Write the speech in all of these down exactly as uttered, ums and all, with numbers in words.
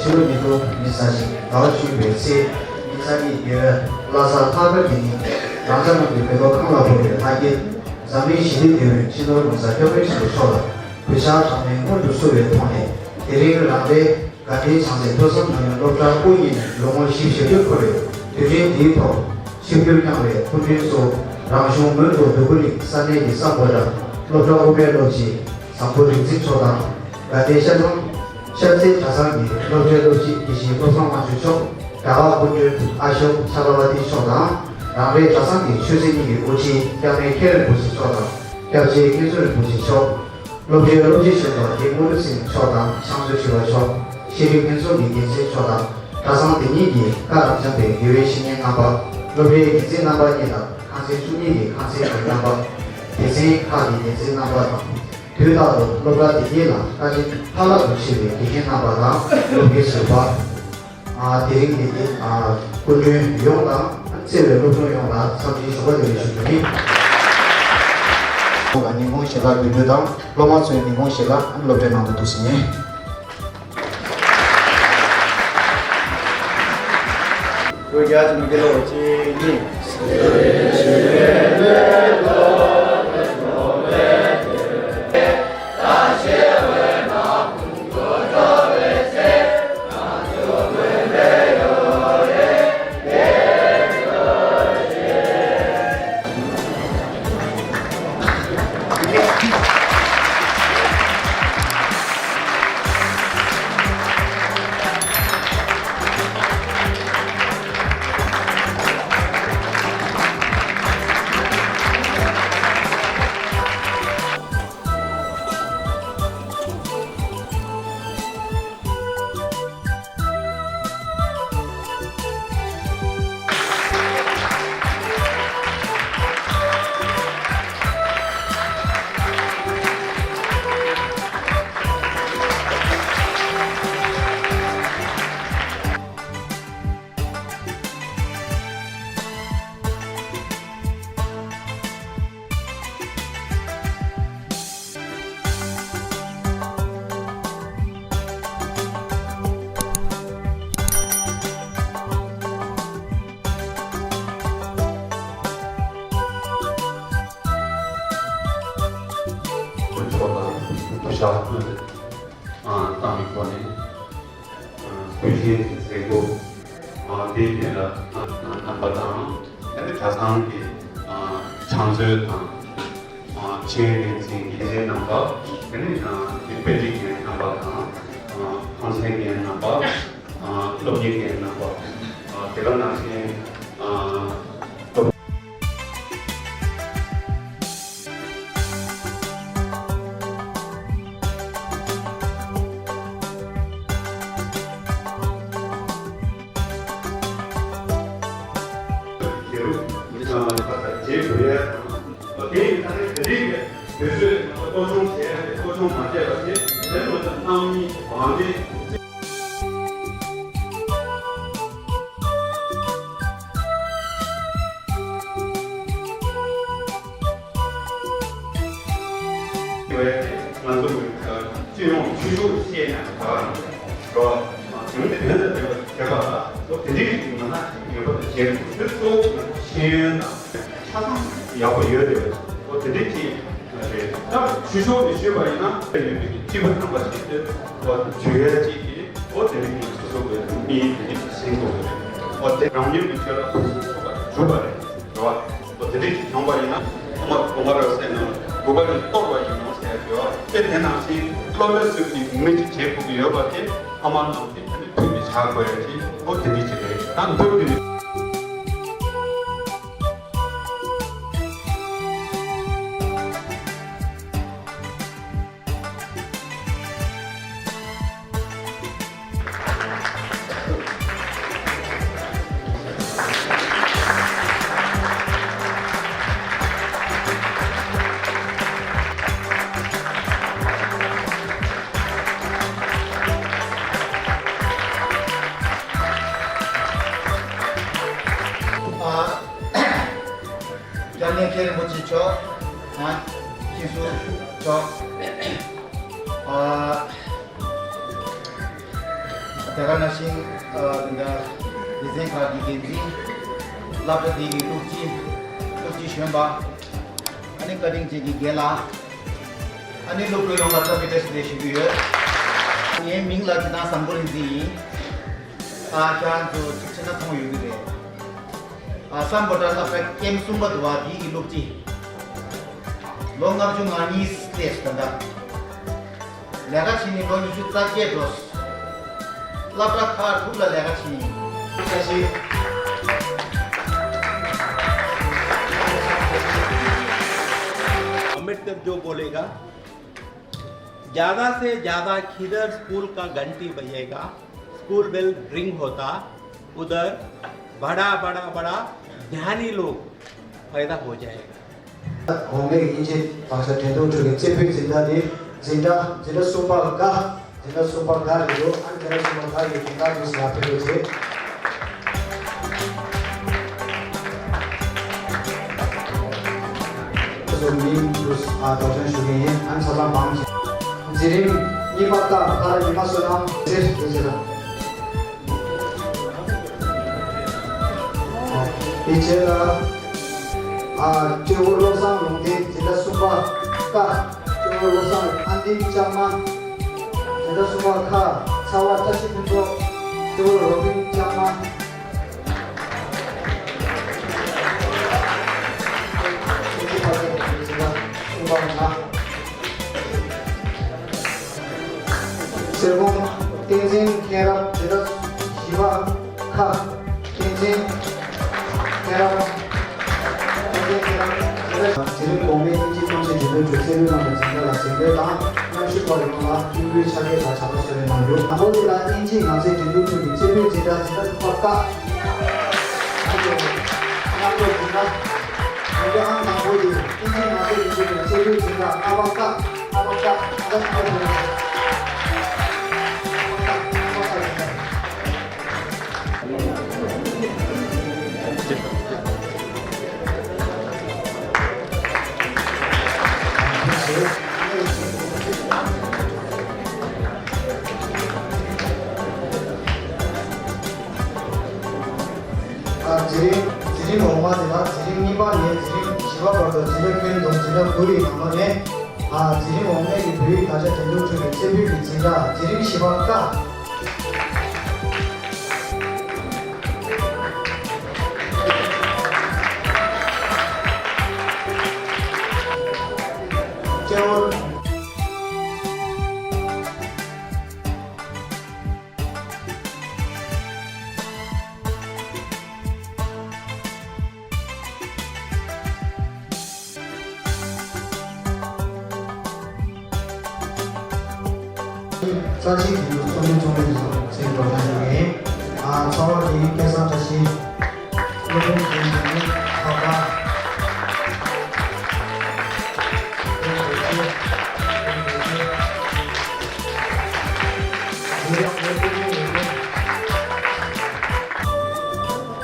ཕྱི་ལོ་ཉིས་སྟོང་ཉི་ཤུ་རྩ་གཅིག་ཟླ་བ་བཅུ་པའི་ཚེས་ཉི་ཤུ་རྩ་གཉིས་ཉི་ཤུ་ལྷ་ས་ལྷག་དཀར་གྱི་ཉིན། རང་ཅག་རྣམས་ཀྱི་མེ་ཏོག་གང་ལ་བོར་བའི་ལྷ་རྒྱལ། འཛམ་གླིང་ཞི་བདེའི་དེད་དཔོན་སྤྱི་ནོར་༸གོང་ས་༸སྐྱབས་མགོན་ཆེན་པོ་མཆོག་ལ་གུས་ཕྱག་གྲངས་མེད་སྔོན་དུ་བསུ་བའི་ཐོག་ནས། དེ་རིང་རང་རེའི་དགའ་ལྡན་བྱང་རྩེ་ཐོས་བསམ་སྒྲུབ་ཡུལ་སློབ་གྲྭ་དབུ་བརྙེས་ནས་ལོ་ངོ་བཞི་བཅུ་ཞེ་དགུ་འཁོར་བའི་དུས་དྲན་འདིའི་ཐོག་ཆིབས་བསྒྱུར་བསྐྱངས་པའི་སྐུ་མགྲོན་ཚོ། རང་གཞུང་མོན་གྷོ་འདོད་རྒུ་གླིང་ས་གནས་ཀྱི་སམ་བྷོ་ཊ་སློབ་གྲྭ་དབུ་མའི་སློབ་སྤྱི་བཟང་པོ་རིག་འཛིན་མཆོག་དང་། དགའ་ལྡན་ཤར་ཚང་ཤར་རྩེ་གྲྭ་ཚང་གི་སློབ་གྲྭའི་སློབ་སྤྱི་དགེ་བཤེས་བློ་བཟང་དབང་ཕྱུག་མཆོག་རྒྱ་གར་སྐུ་མགྲོན་ཨ་ཤོ་ཆ་ཀ་བ་ཏི་མཆོག་དང་། རང་རེའི་གྲྭ་ཚང་གི་ཆོས་སྲིད་གཉིས་ཀྱི་དབུ་ཆེ་སྐྱབས་གནས་མཁན་རིན་པོ་ཆེ་མཆོག་དང་། སྐྱབས་རྗེ་མཁན་ཟུར་རིན་པོ་ཆེ་མཆོག་སློབ་གྲྭའི་སློབ་སྤྱི་གཞོན་པ་རྒན་མུ་ལི་སིང་མཆོག་དང་། ཕྱག་མཛོད་ཞུ་བ་མཆོག་ཤེས་རིག་དཔེ་ཚོགས་ཀྱི་འགན་འཛིན་མཆོག་དང་། གྲྭ་ཚང་དེ་ཉིད་ཀྱི་བཀའ་དང་འཚམས་པའི་དགེ་བའི་བཤེས་གཉེན་རྣམ་པ། སློབ་གྲྭའི་འགན་འཛིན་རྣམ་པ་གཉིས་དང་། ཁང་ཚན་བཅུ་གཉིས་ཀྱི་ཁང་ཚན་གྱི་རྣམ་པ། སྡེ་ཚན་ཁག་གི་འགན་འཛིན་རྣམ་པ་དང་། དུས་རྟག་ཏུ་སློབ་གྲྭ་དེ་ཉིད་ལ་བཀའ་དྲིན་ཕ་ལགས་སུ་བཞེས་པའི་དགེ་རྒན་རྣམ་པ་དང་། སློབ་དགེ་ཟུར་པ། ཨ། དེ་རིང་འདི་ནི། ཨ། སྐུ་མགྲོན་ཡོངས་དང་། བརྩེ་བའི་སློབ་སྦྱོང་ཡོངས་ལ་འཚམས་འདྲིའི་ཞུ་བ་དེ་རེ་ཞུ་རྒྱུ་ཡིན། ཉིན་གུང་ཞལ་ལག་དགོས་རྒྱུ་དང་། སློབ་མ་ཚོའི་ཉིན་གུང་ཞལ་ལག་སློབ་གྲྭའི་ནང་དུ་འདུག་ཟིན་ཡིན། ལོ་བརྒྱ་ཅིག་མི་དགེ་ལོ་གཅིག་གཉིས། མཆོག་ལ་གུས་ཕྱག་བཏང་བའི་སྒོ་ནས། ཨ། སྐུ་བཞེངས་ཀྱི་མཛད་སྒོ། ཨ། དེའི་ཐད་ལ། ཨ། རྣམ་པ་དང་། དེ་ནས་གྲྭ་ཚང་གི། ཨ། ཕྱག་མཛོད་དང་། ཨ། ཆེད་འགན་འཛིན་འགན་འཛིན་རྣམ་པ། དེ་ནས། ཨ། དེ་དཔེ་ཁྲིད་མཁན་རྣམ་པ་དང་། ཨ། ཁང་ཚན་མཁན་རྣམ་པ། ཨ། སློབ་གཉེར་མཁན་རྣམ་པ། ཨ། དེ་ག་ནང་བཞིན། ཨ། སློབ། ང་ཚོ་སྤྱི་ཡོངས་ཆོས་ཕྱོགས་བཤད་ན་ག་རེ་རེད། དེ་འདྲ་དེ་འདྲ་བྱེད་པ་ལ་ལོ་དེ་འདྲའི་ཞིག་ང་ན་ཡོད་པ་དང་བྱེད་དགོས། དེ་གཙོ་བོ་ཤེས་ཡོན་དང་ཆ་ཚང་ཡག་པོ་ཡོད་རེད། ལོ་དེ་འདྲའི་ཅིག་རེད། ད་ཆོས་ཕྱོགས་ནས་ཞུས་པ་ཡིན་ན་ཡོད་པའི་སྤྱི་པ་རྣམ་པ་ཞིག་དེ་ལོ་བརྗོད་ཡ་ཅིག་གིས་ལོ་དེ་འདྲའི་ཅིག་སོ་སོ་གི་མིའི་དེ་འདྲའི་ཅིག་ཟིན་དགོས་རེད། ལོ་དེ་རང་ཉིད་ཀྱི་ཆོས་ལ་ཕུན་སུམ་ཚོགས་པ་གྲུབ་པ་རེད། རེད་བ། འོ་དེ་འདྲ་ཞིག་བྱུང་བ་ཡིན་ན་ཐོག་མར་གོང་མ་རབ་གསལ་ནང་དགོས་པ་ནི་གཏོར་བ་ཡིན་ནོ་ཟེར་ཡ་དེ་བ། དེ་དེ་ནང་བཞིན་སློབ་མའི་ཚུལ་གྱིས་མི་ཅིག་བྱེད་དགོས་ཀྱི་ཡོད་པ་དེ་ཕ་མ་རྣམས་ཀྱིས་དེ་ནི་ཕུལ་ནས་བྱ་དགོས་ཡ་ཅིག་འོ་དེ་འདྲ་ཅིག་རེད། ད་འདུག་དེ་ནི། རྒྱ་ནས་མཁན་རིན་པོ་ཆེ་མཆོག་ཨ། སྤྱི་ཟུར་མཆོག་ཨ། དེ་ག་ནང་བཞིན་འདི་འདྲ་སྡེ་ཚན་ཁག་གི་འགན་འཛིན། སློབ་གྲྭ་དེ་གི་སློབ་སྤྱི། སློབ་སྤྱི་གཞོན་པ། ཨ་ནི་བཀའ་དྲིན་ཅན་གྱི་རྒན་ལགས། ཨ་ནི་སློབ་ཕྲུག་ཡོངས་ལ་སྐྱབས་ཀྱི་བཀྲ་ཤིས་བདེ་ལེགས་ཞུ་གི་ཡོད། ངའི་མིང་ལ་ཇི་ལྟར་བཟང་པོ་རིག་འཛིན་ཡིན། ཨ་ཁྱེད་རང་ཚོ་ཚིག་ཆེ་ན་མཐོང་ཡོད་ཀྱི་རེད། ཨ་སམ་བྷོ་ཊ་སློབ་གྲྭ་ཀེམ་གསུམ་པ་འདུག་བ། དེའི་གི་སློབ་སྤྱི། ལོ་ལྔ་བཅུ་ང་གཉིས་སླེབས་ད་ལྟ། ལས་ཀ་བྱས་ནས་ལོ་ཉི་ཤུ་རྩ་བརྒྱད་འགྲོ། སློབ་གྲྭ་ཁག་དྲུག་ལ་ལས་ཀ་བྱས་ཡིན། བཀྲ་ཤིས། अम्बेडकर जो बोलेगा, ज्यादा से ज्यादा किधर स्कूल का घंटी बजेगा, स्कूल बेल रिंग होता, उधर बड़ा बड़ा बड़ा ज्ञानी लोग पैदा हो जाएगा। འོང་མེད་ཀྱི་དབྱིན་ཇི་བག་ཆགས་འགྲན་བསྡུར་ཁྲོད་ཀྱི་རྩེ་ཕུད་འཛིན་གྲྭ་དེ་འཛིན་གྲྭ་འཛིན་གྲྭ་གསུམ་པ་ཀ་འཛིན་གྲྭ་གསུམ་པ་ཀ་རེད་འདུག་ཨ་ནི་འཛིན་གྲྭ་གསུམ་པ་ཀ་ཡི་དོན་དག་དུ་ཟ་ཕེབས་རོགས་བྱེད། སོ་མིང་དུ་ཨ་དོགས་ཅན་ཞུ་གི་ཡིན། ཨ་ནི་ས་ལམ་བང་ཆེན། འཛིན་རིམ་གཉིས་པ་ཀ་ཕ་ར་ཉི་མ་བསོད་ནམས་ཟེར་དུ་ཟེར། དེ་རྗེས་ལ། ཨ་སྤྲེའུ་བློ་བཟང་ལུང་བསྟན་འཛིན་གྲྭ་གསུམ་པ་ཀ་སྤྲེའུ་བློ་བཟང་ཨ་འདིམ་ལྕང་མ། འཛིན་གྲྭ་གསུམ་པ་ཁ་ཚ་བ་བཀྲ་ཤིས་ཕུན་ཚོགས། སྤྲེའུ་རོ་པིན་ལྕང་མ། འཛིན་གྲྭ་གསུམ་པ་ང་། གསེར་ཀོང་བསྟན་འཛིན་མཁྱེན་རབ་འཛིན་གྲྭ་བཞི་པ་ཁ། བསྟན་འཛིན་མཁྱེན་རབ། བསྟན་འཛིན་མཁྱེན་རབ་འཛིན་གྲྭ། དེ་རིང་གོང་མའི་དབྱིན་ཇིའི་ཐོན་སྐྱེད་འགྲན་བསྡུར་ཁྲོད་གསེར་དངུལ་བླངས་པའི་འཛིན་གྲྭ་ལ་གཟེངས་བསྟོད་དང་མཉམ་ཞུགས་པ་ཡོངས་ལ་ཀྲུང་གོའི་ཕྱག་འཁྱེར་དང་ཕྱག་རྟགས་གསོལ་རས་གནང་ཡོད། དང་པོ་དེ་ལ་དབྱིན་ཇིའི་ངག་རྩལ་འགྲན་བསྡུར་ཁྲོད་ཀྱི་རྩེ་ཕུད་འཛིན་གྲྭ་འཛིན་གྲྭ་དྲུག་པ་ཀ། རྣམ་རྟོག་འཛིན་གྲྭ། དེ་ལས་ཨང་དང་པོ་དེ་དབྱིན་ཇིའི་ངག་རྩལ་འགྲན་བསྡུར་ཁྲོད་ཀྱི་རྩེ་ཕུད་འཛིན་གྲྭ་ལྔ་པ་ཀ། ལྔ་པ་ཀ། ལྔ་པ་ཀ། ཨ་འཛིན་རིམ་འཛིན་རིམ་འོག་མ་དེ་ལ་འཛིན་རིམ་གཉིས་པ་ནས་འཛིན་རིམ་བཞི་པ་བར་དུ་འཛིན་གྲྭ་ཁྱོན་བསྡོམས་འཛིན་གྲྭ་དགུ་ཡི་ནང་ལོགས་ནས། ཨ་འཛིན་རིམ་འོག་མའི་གི་བོད་ཡིག་དག་ཆ་འགྲན་བསྡུར་ཁྲོད་ཀྱི་རྩེ་ཕུད་ཀྱི་འཛིན་གྲྭ་འཛིན་རིམ་བཞི་པ་ཀ། སྤྲེའུ། རྩ་ཆེའི་དགེ་ལུགས་ཚོགས་མི་ཚོགས་མི་ཚོ་ཚེ་འགྲོ་ལ་ཡོད། ཨ་ཚོགས་པ་འདིའི་སྐལ་བཟང་བཀྲ་ཤིས། སློབ་དཔོན་འཛིན་གྲྭ་ནི་ཁ་པ།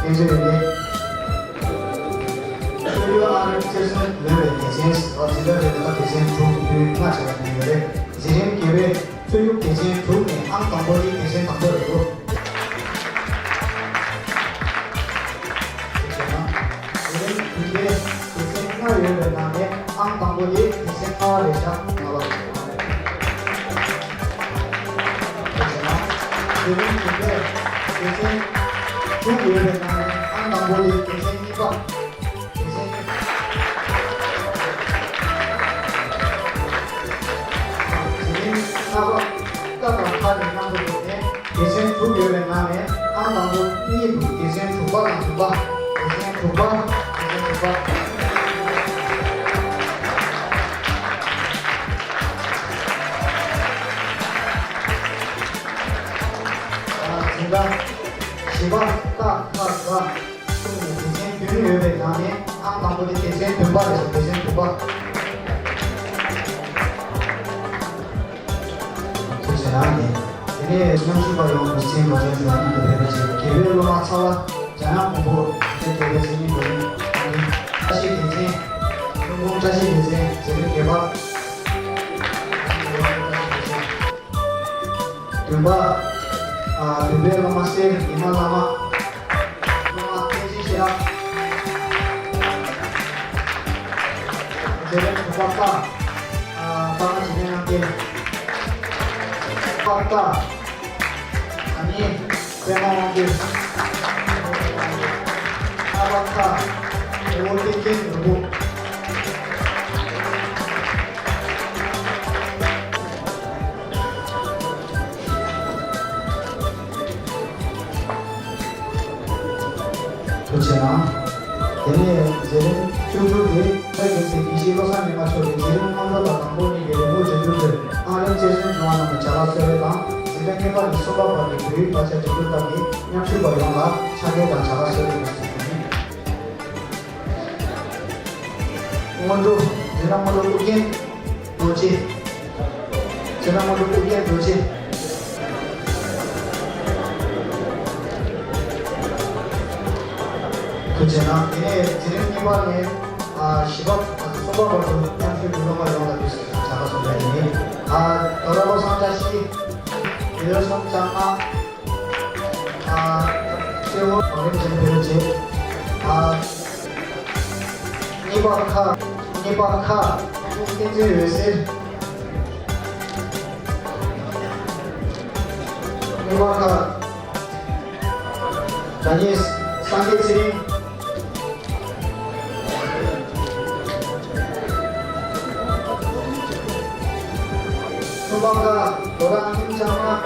ཨེ་ཇེ་རེད། སྤྱོད་ཡོན་ཨ་རིག་རྩེར་སོན་ཡོད་པའི་སྡེ་ཚན་ཟེར་བ་འཛིན་གྲྭ་རེ་རེ་ལ་སྡེ་ཚན་དྲུག་གི་པུའུ་ལྔ་བྱས་པ་དེ་ཡོད་རེད། འཛིན་རིམ་བརྒྱད་པའི་རྩོད་རྒྱུགས་སྡེ་ཚན་དྲུག་ནས་ཨང་དང་པོ་དེ་སྡེ་ཚན་དང་པོ་རེད་འདུག་འཛིན་རིམ་བདུན་པའི་སྡེ་ཚན་ལྔ་ཡོད་པའི་ནང་ནས་ཨང་དང་པོ་དེ་སྡེ་ཚན་ལྔ་པ་རེད་ཤག་ལྔ་པ་རེད། འཛིན་རིམ་བདུན་པའི་སྡེ་ཚན་དྲུག་ཡོད་པའི་ནང་ནས་ཨང་དང་པོ་དེ་སྡེ་ཚན་གཉིས་པ། དེ་རིང་ལྔ་པ་ཀ་དང་ཁ་གི་རྣམ་པ་བྱས་ནས་སྡེ་ཚན་དྲུག་ཡོད་པའི་ནང་ནས་ཨང་དང་པོ་གཉིས་འདུག་སྡེ་ཚན་དྲུག་པ་དང་བདུན་པ། སྡེ་ཚན་དྲུག་པ། སྡེ་ཚན་དྲུག་པ། ཨ་འཛིན་གྲྭ་བཞི་པ་ཀ་ཁ་ག་གསུམ་ནས་སྡེ་ཚན་བདུན་ཡོད་པའི་ནང་ནས་ཨང་དང་པོ་དེ་སྡེ་ཚན་བདུན་པ་རེད། སྡེ་ཚན་བདུན་པ། ཐུགས་རྗེ་གནང་། དེ་ནས་མཉམ་ཞུགས་པ་ཡོངས་ཀྱི་སེམས་ལོ་ཆུང་ཞུ་བ་མཉམ་དུ་ཕེབས་པ་བཅས་དགེ་བའི་སློབ་མ་ཚ་བ་རྒྱ་ནག་གོང་བུ་དགེ་བའི་མཚན་ཉིད་གོ་རིམ་བཀྲ་ཤིས་སྡེ་ཚན། ཀུན་ཁུངས་བཀྲ་ཤིས་སྡེ་ཚན་འཛིན་རིམ་བརྒྱད་པ། བདུན་པ། ཨ་ བོད་པའི་སློབ་མ་སེར་ཉི་མ་བླ་མ། སློབ་མ་བསྟན་འཛིན་ཤེས་རབ། མཛད་རིམ་དྲུག་པ་ཀ། ཨ། པདྨ་འཇིགས་མེད་རྣམ་རྒྱལ། པ་ཀ། ཨ་ནི། པདྨ་དབང་འདུས། ཨ་པ་ཁ། རི་བོ་བསྟན་འཛིན་ནོར་བུ། ཐུགས་རྗེ་གནང་། དེ་ནས་མཛད་རིམ་བཅུ་དྲུག་དེ་ཕ་རྒན་ཚེ་དགེ་བཤེས་བློ་བཟང་ཉི་མ་མཆོག་གིས་མཛད་རིམ་སྔོན་འགྲོ་དང་དང་པོ་གཉིས་ཀྱི་རིང་པོ་འགྲན་བསྡུར་དེ་ཨང་རིམ་རྩེར་སོན་བྱུང་བ་རྣམས་ལ་བྱ་དགའ་གསོལ་རས་དང་། འཛིན་གྲྭ་གཉིས་པ་ནས་གསུམ་པ་བར་གྱི་བོད་ཡིག་དག་ཆ་འགྲན་བསྡུར་སྐབས་ཀྱི་མཉམ་ཞུགས་པ་ཡོངས་ལ་ཕྱག་འཁྱེར་དང་བྱ་དགའ་གསོལ་རས་ཡོད་ཟེར་གྱི་ཡིན། སྔོན་འགྲོ། མཛད་རྣམ་སྔོན་འགྲོ་ཨུ་རྒྱན་རྡོ་རྗེ། མཛད་རྣམ་སྔོན་འགྲོ་ཨུ་རྒྱན་རྡོ་རྗེ། ཐུགས་རྗེ་གནང་། དེ་ནས་མཛད་རིམ་གཉིས་པ་ནས། ཨ། བཞི་པ། གསུམ་པ་བར་དུ་མཉམ་ཞུགས་ཀྱི་སློབ་མ་ཡོངས་ལ་དུས་སུ་བྱ་དགའ་སོགས་ཡོད་ནི། ཨ། དོ་ར་བློ་བཟང་བཀྲ་ཤིས། བེ་ལོ་སོང་ལྕང་མ། ཨ། སེ་བོ་བང་རིམ་ཅན་བེ་རེ་བྱེད། ཨ། གཉིས་པ་ཁ། གཉིས་པ་ཁ། བསྟན་འཛིན་འོད་ཟེར། གཉིས་པ་ཁ། ད་ནི་སངས་རྒྱས་ཚེ་རིང་། གསུམ་པ་ཁ། དོ་ར་ཨ་ནིམ་ལྕང་མ།